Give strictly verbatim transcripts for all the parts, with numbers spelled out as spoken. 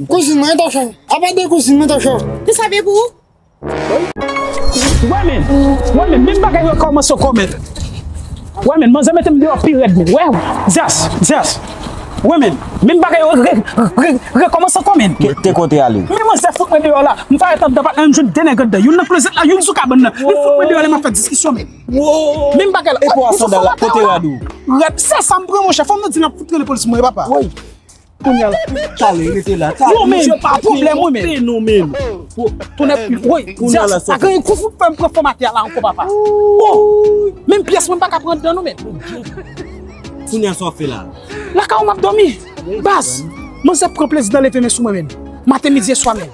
Kouzin mwen, Tòchò. Apa de kouzin mwen, Tòchò. Te sa vle pou ou? Wè men, wè men, menm bagay yo kòmanse ankò men. Wè men, manzè mete m deyò pi rèd men. Wè, zès, zès. Wè men, menm bagay yo re, re, rekòmanse ankò men. Te kote ale. Men manzè fout mwen deyò la. M fè tann dan patnè m jwenn de nèg anndan. Youn nan klozèt la, youn sou kabann nan. Li fout mwen deyò la, m ap fè diskisyon men. Menm bagay la. E pou a sandal la, kote rad ou? Rèd, se sa m pran monchè, fò m nan di l ap fout rele polis mwen, papa. Kounye a la, talè, rete la. Talè, non men, misye pa pwoblèm wi men. Non men. Tonè, woy, Dyas, pa gen kou fout fè m pran fòmatè a la ankò, papa. Oh, menm pyès mwen m pa ka pran anndan non men. Kounye a sa w ap fè la? Lakay ou m ap dòmi. Baz, manzè pran plezi nan leve men sou mwen men. Maten, midi e swa men.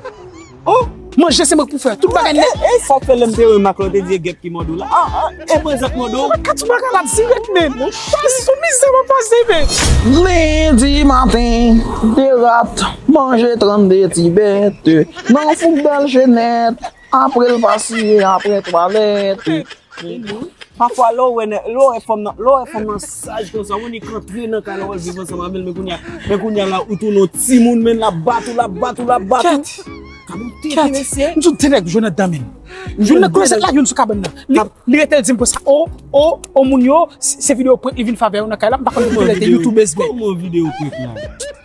Oh, manje se mwen k pou fè. Tout bagay nèt. E sa k fè lè m te wè Macron te di e gèp ki mòde w la. Ah, ah, e mwen zèt mòde w. Kat bagay la dirèk men. Sou mizè mwen pase men. Lendi maten, de rat, manje trannde ti bèt. Nan fouk bèl chenèt, apre l pa siye, apre twalèt. Pafwa lè w wè nè, lè w wè fanm nan, lè w wè fanm nan saj konsa, ou konn li k antre nan kay la, w wè l viv ansanm avè l, men kounye a, men kounye a la, ou tounen yon timoun, men l ap bat ou, l ap bat ou, l ap bat ou. Kèt! Kèt! M di w de nèg jwenn anndan men. Youn nan klozèt la, youn sou kabann nan. Li, li rete l di m konsa, o, o, o moun yo, se, se videyo prank li vin fè avè yo nan kay la, m pa konn videyo te YouTube men. Kòman videyo prank la?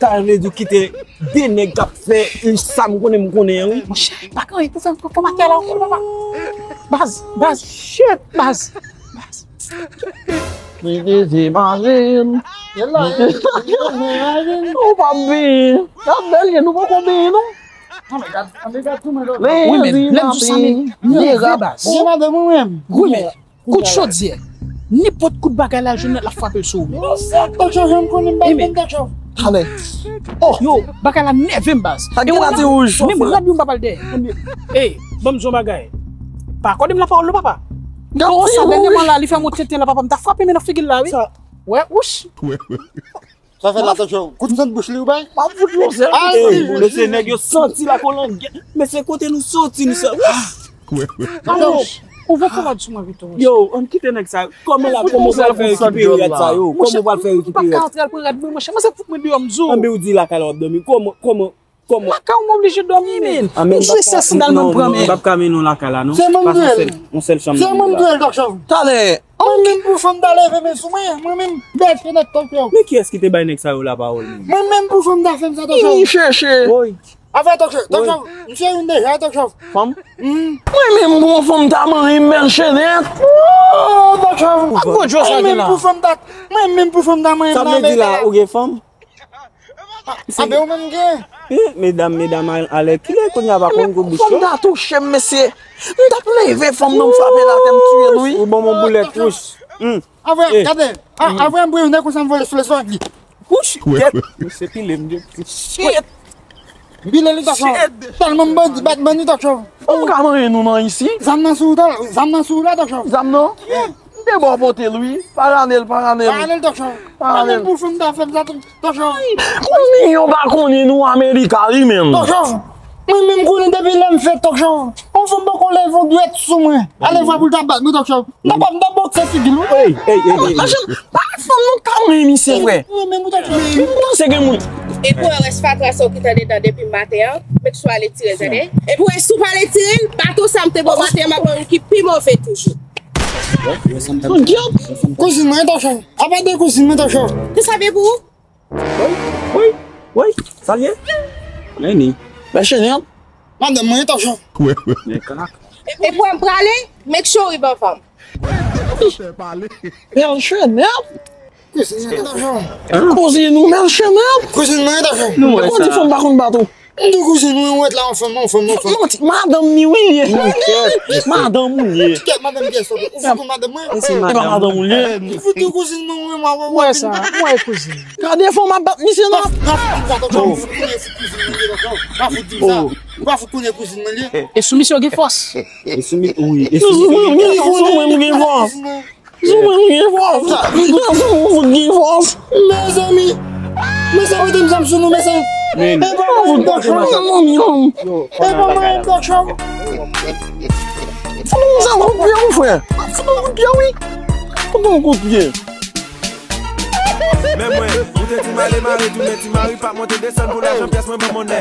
Sa vle di w kite de nèg k ap fè sa m konnen m konnen an wi. Monchè, pa gen anyen pou fè m pran fòmatè la ankò papa. Baz, baz, shit, baz, baz. Mwen te imajin. Ou pa benyen. Gad bèl ye, nou poko benyen non. Wi men, lè m di w sa men, nève baz. Wi men. Kout chodyè, nenpòt kout bagay la jwenn nan l ap frape l sou ou men. Tòchò, jan m konnen m pa t menm Tòchò. Talè. Oh, yo, bagay la nève m baz. Sa gen la ti wouj. Menm rad yo m pa pral dèyè. Ey, ban m di w yon bagay. Pa akòde m lapawòl non papa. Gad ti wouj. Dènyèman la, li fè m yon tenten la papa, m ta frape men nan figi l la wi. Wè, wouch. Sa fè la Tòchò. Kout m sant bouch li ou bay? M ap fout yon sèl kout. Mesye nèg yo santi la kolangèt. Mesye kote nou soti nou sa. Ou vin fè rad sou mwen pito monchè. Yo, ann kite nèg sa yo. Kòman la, kòman w pral fè rekipere rad sa yo? Kòman w pral fè rekipere rad? Monchè, m pa ka antre al pran rad mwen monchè. Manzè fout mwen deyò m di w. Anben ou di lakay la w ap dòmi. Kòman, kòman, kòman? Lakay ou m oblije dòmi men. Anben m pap ka, non, non, m pap ka mennen w lakay la non. Se manmzèl. Yon sèl chanm. Se manmzèl Tòchò. Talè. Mwen menm pou fanm ta leve men sou mwen, mwen menm bèche nèt Tòchò. Men kiyès ki te bay nèg sa yo lapawòl menm? Mwen menm pou fanm ta fè m sa Tòchò. Vini chèche. Woy. Avè Tòchò, Tòchò, misye youn deja Tòchò. Fanm? Mwen menm pou yon fanm ta manyen m bèche nèt. Oh, Tòchò. Ak gwo djòs sa gen la. Mwen menm pou fanm ta, mwen menm pou fanm ta manyen m nan men. Sa vle di la ou gen fanm? Anben ou menm gen? Medam, medam, alèkile kounye a pa konn kout bouch yo. Fanm ta touche m mesye. M t ap leve fanm nan m frape l atè m tiye l wi. Ou ban m yon boulèt wouch. Avè, gade, avè m bouyonnen konsa m voye sou lespag li. Wouch, kèt. Mesye pile m de. Shit. M pile li Tòchò. Tèlman m bandi, bat bandi Tòchò. Ou ka manyen nou nan isi? Zam nan sou ou, zam nan sou ou la Tòchò. Zam nan? M te ba w pote l wi. Parane l, parane l. Parane l Tòchò. Parane l. Mwen menm pou fanm ta fè m sa Tòchò. Konbyen yo pa konnen nou Amerika li menm? Tòchò. Mwen menm konnen depi lè m fèt Tòchò. Yon fanm poko leve yon dwèt sou mwen. Ale vwa pou l ta bat mwen Tòchò. M ta bat, m ta bòkse figi l wi. Ey, ey, ey, ey. Pa fanm nou ka manyen misye frè. Mwen menm ou Tòchò. M panse gen moun. E pou wè rès fatra sa w ki t andedan depi maten an, make sure w ale tire l tande. E pou wè si w pa ale tire l, baton sa m te ba w maten an m ap ba w youn ki pi move toujou. Kouzin mwen Tòchò. Apa de kouzin mwen Tòchò. Te sa vle pou ou? Woy, woy, woy, sa l ye? Neni. Bèche nèt. Madanm mwen Tòchò. Men kalak. E pou wè m prale, make sure w rive anfòm. Bèche nèt. Kouzin mwen Tòchò. Kouzin ou bèche nèt. Kouzin mwen Tòchò. Nou wè sa. Ou di fanm pa konn bat ou. M di kouzin mwen wèt la anfòm, anfòm, anfòm. Manti, madanm ni wi li ye. Madanm ou li ye. Kèt madanm kiyès ou? Ou fout madanm mwen? E pa madanm ou li ye. Ou fout kouzin mwen, mwen, mwen, mwen. Wè sa, mwen kouzin. Gade fanm ap bat misye non. Pa fout di m sa. Ou pa fout konnen kouzin mwen li ye. E sou misye w gen fòs. E sou mi, wi, e sou misye w gen fòs. Sou mwen m gen fòs. Sou mwen m gen fòs. Sou mwen m gen fòs. Mezanmi. Mesye mete m zam sou nou mesye. E pa mwen m Tòchò. E pa mwen m Tòchò. Fout nou zam kout pye wi frè. Fout nou kout pye wi. Fout nou kout pye. Men mwen, ou te di m ale mare tounen ti mari pa monte desann pou lajan pyès mwen ban monnè.